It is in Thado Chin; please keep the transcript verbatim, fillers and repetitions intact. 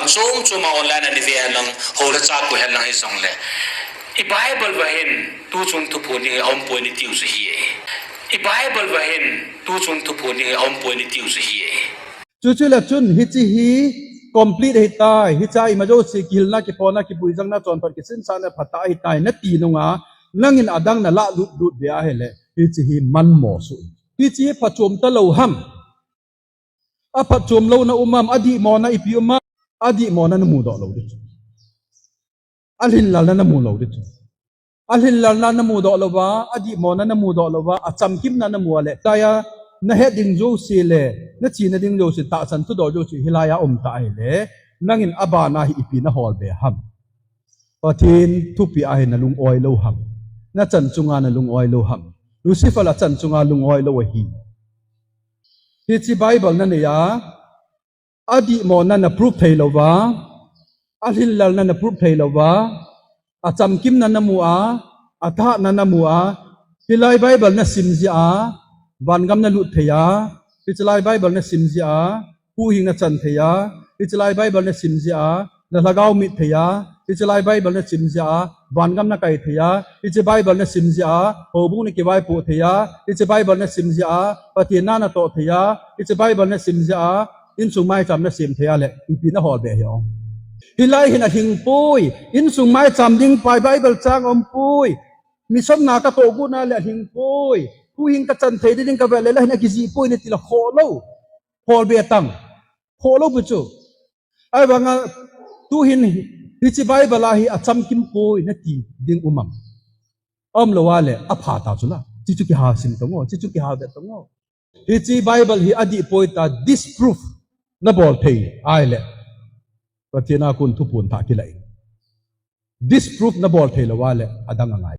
Chom chom a online a nei ve hen lang, hou le cha koi hen lang hijongle, i Bible uva hin tuchung thuphon ding aumpoi nati u chu ahi. I Bible uva hin tuchung thuphon ding aumpoi nati u chu ahi. Chuchu le chun hiche hi complete ahitai, hiche a ima jouse kihilna, kiphona, kipuijangna, chonphat, kisinsahna phatah ahitai nati nunga, nangin adang nalah lut lut ve ahile, hiche hi manmo soh. Hiche hi phachom talou ham? Aphatchom louna um am, adihmona ipi um am, adihmona namudoh lou ding chu. Alhinlelna namu lou ding chu. Alhinlelna namudoh louva, adihmona namudoh louva, achamkimna namu a le, taiya nahet ding jouse le, nachena ding jouse, tahsan thudol jouse, hilaiya um ta ahile, nangin abana hi ipi nahol be ham? Pathen thupeh a hi nalung-oi lou ham? Nachan chunga nalung-oi lou ham? Lucifer achan chunga lung-oi lou ahi. Hiche Bible nanei a, adihmona naproof thei louva, alhinlelna naproof thei louva, achamkimna namu a, athahna namu a, hilai Bible nasim jeh a, vangam nalut thei a, hichelai Bible nasim jeh a, huhhing nachan thei a, hichelai Bible nasim jeh a, nalhagao mit thei a, hichelai Bible nasim jeh a, vangam nakai thei a, hiche Bible nasim jeh a, houbung nakivaipoh thei a, hiche Bible nasim jeh a, Pathen na natoh thei a, hiche Bible nasim jeh a, insung maicham nasem thei a le, ipi nahol be ham? Hilai hin alhingpoi, insung maicham ding pai Bible chang aumpoi, mission na katoh got na le alhingpoi, huhhing kachan thei ding kavet le, hilai hin akijihpoi nati le khoh lou, hol be tang, khoh lou pi chu. Ahivanga tuhin hiche Bible a hi achamkimpoi nati ding um am? Aumlou a le apha ta chu la, chuchu kiha sim tang o, chuchu kiha vet tang o. Hiche Bible hi adihpoi tia disprove nabol thei ahile, Pathen a kon thuphon thah kilah in. Disprove nabol thei lou a le adang angai.